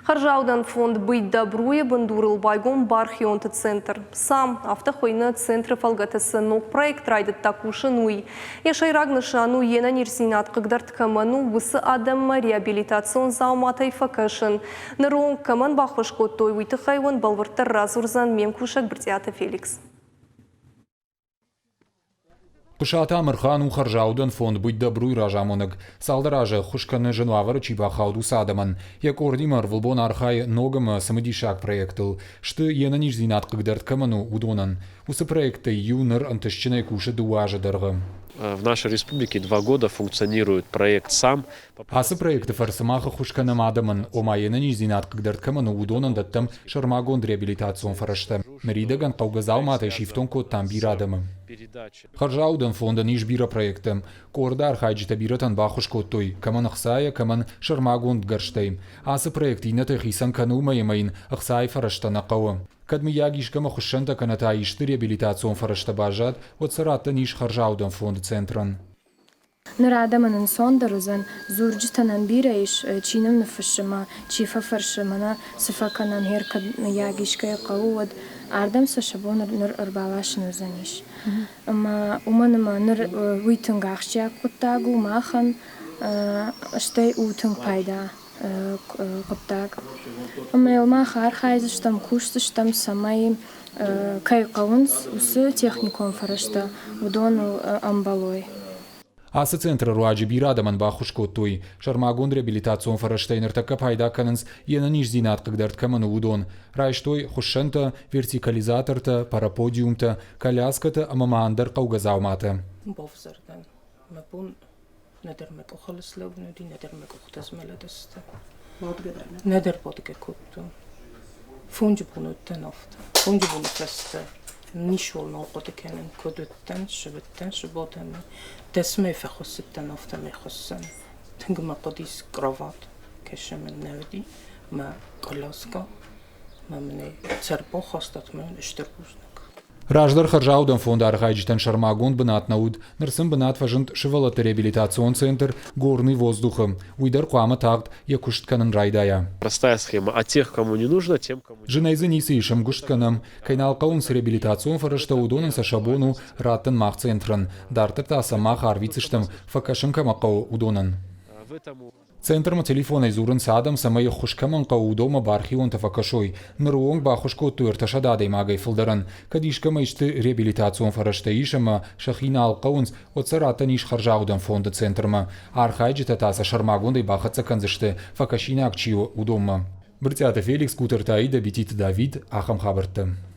Хӕрзаудӕн фонд «Быть добру»-йы бындурыл байгом бархионты центр. САМ, афтӕ хуыйны, центры фӕлгӕты цы ног проект райдыдта кусын, уый. Йӕ сӕйраг нысан у, йе нӕниздзинад хъыгдӕрд кӕмӕн у, уыцы адӕммӕ реабилитацион дзауматӕй фӕкӕсын. Ныры онг кӕмӕн баххуыс кодтой, уый тыххӕй уын бӕлвырддӕр радзурдзӕн ме мкусӕг Брытъиаты Феликс. Хъуысаты Амырхан у хӕрзаудӕн фонд «Будь добру»-йы разамонӕг. Цалдӕр азы ӕххуыс кӕны зын уавӕры чи бахауд, уыцы адӕмӕн. Йӕ къордимӕ ӕрвылбон архайы ног ӕмӕ цымыдисаг проектыл. Сты, йе нӕниздзинад хъыгдӕрд кӕмӕн у, уыдонӕн. Уыцы проекттӕй иу ныр ӕнтыстджынӕй кусы дыууӕ азы дӕргъы. В нашей республике 2 года функционирует проект «САМ». Ацы проекты фӕрцы мах ӕххуыс кӕнӕм адӕмӕн, ома йе нӕниздзинад хъыгдӕрд кӕмӕн у, уыдонӕн дӕттӕм сӕрмагонд реабилитацион фӕрӕзтӕ. Ныридӕгӕн хъӕугӕ дзауматӕй сифтонг кодтам бирӕ адӕмы. Хӕрзаудӕн фондӕн ис бирӕ проекттӕ. Къорды архайджытӕ бирӕтӕн баххуыс кодтой, кӕмӕн ӕхцайӕ, кӕмӕн сӕрмагонд гӕрзтӕй. Ацы проект иннӕтӕй хицӕн кӕны уымӕй ӕмӕ йын ӕхцайы фӕрӕзтӕ нӕ хъӕуы. Кӕд мыййаг искӕмӕ хуыссӕнтӕ кӕнӕ та исты реабилитацион фӕрӕзтӕ баззад, уӕд сӕ раттӕн ис хӕрзаудӕн фонды центрӕн. Ныр адӕмӕн ӕнцондӕр уыдзӕн, дзурджытӕ нӕм бирӕ ис, чи нӕм ныффыссы мӕ чи фӕфӕрсы, мӕнӕ цы фӕкӕнӕм, гъер кӕд мыййаг искӕй хъӕуы, уӕд ардӕм сӕ сӕ бон ныр ӕрбаласын уыдзӕнис. Ӕмӕ уымӕн ӕмӕ ныр уый тынг ахсджиаг хъуыддаг у махӕн, стӕй у тынг пайда хъуыддаг. Ӕмӕ йыл мах архайдзыстӕм, кусдзыстӕм, цӕмӕй кӕй хъӕуынц, уыцы техникон фӕрӕзтӕ уыдоныл ӕмбӕлой. Ацы центры руаджы бирӕ адӕмӕн баххуыс кодтой. Сӕрмагонд реабилитацион фӕрӕзтӕй ныртӕккӕ пайда кӕнынц, йе нӕниздзинад хъыгдӕрд кӕмӕн у, уыдон. Райстой хуыссӕнтӕ, вертикализатортӕ, параподиумтӕ, коляскӕтӕ ӕмӕ ма ӕндӕр хъӕугӕ дзауматӕ. Бавзӕрдӕн мӕ бон нӕдӕр мӕ къухыл слӕуын уыди, нӕдӕр мӕ къухтӕ змӕлыдысты. Бадгӕ дӕр нӕ? Нӕдӕр бадгӕ кодтон. Фонджы бон уыдтӕн афтӕ. Фонджы боны фӕстӕ ничиуал нал хъуыды кӕнын, куыд уыдтӕн, цы уыдтӕн, цы бадӕн. Дӕсмӕй фӕхуыссыдтӕн, афтӕмӕй хуыссӕн. Тынг мӕ хъуыдис кроват, кӕсы мын нӕ уыди, мӕ коляска, мӕ мын ӕй ӕрбахастат, мӕ стыр бузныг. Раздӕр хӕрзаудӕн фонды архайджытӕн сӕрмагонд бынат нӕ уыд, ныр сын бынат фӕзынд сывӕллӕтты реабилитацион центр «Горный воздух»-ы. Уый дӕр хъуамӕ тагъд йӕ куыст кӕнын райдайа. Простая схема. А тех, кому не нужно, тем, кому... Зынӕй дзы ницы ис, ӕмгуыст кӕнӕм. Кӕй нал хъӕуынц реабилитацион фӕрӕзтӕ, уыдонӕн сӕ сӕ бон у раттын мах центрӕн. Дарддӕр та сӕ мах арвитдзыстӕм, фӕкӕсын кӕмӕ хъӕуы, уыдонӕн. Центрмӕ телефонӕй дзурынц адӕм, цӕмӕй ӕххуыс кӕмӕн хъӕуы, уыдонмӕ бархионтӕ фӕкӕсой. Ныры онг баххуыс кодтой 300 адӕймагӕй фылдӕрӕн. Кӕд искӕмӕ исты реабилитацион фӕрӕзтӕ ис ӕмӕ сӕхи нал хъӕуынц, уӕд сӕ раттӕн ис хӕрзаудӕн фонды центрмӕ. Архайджытӕ та сӕ сӕрмагондӕй бахӕццӕ кӕндзысты, фӕкӕсинаг чи у, уыдонмӕ. Брытъиаты Феликс, Къутӕрты Аидӕ, Бититы Давид, ахӕм хабӕрттӕ.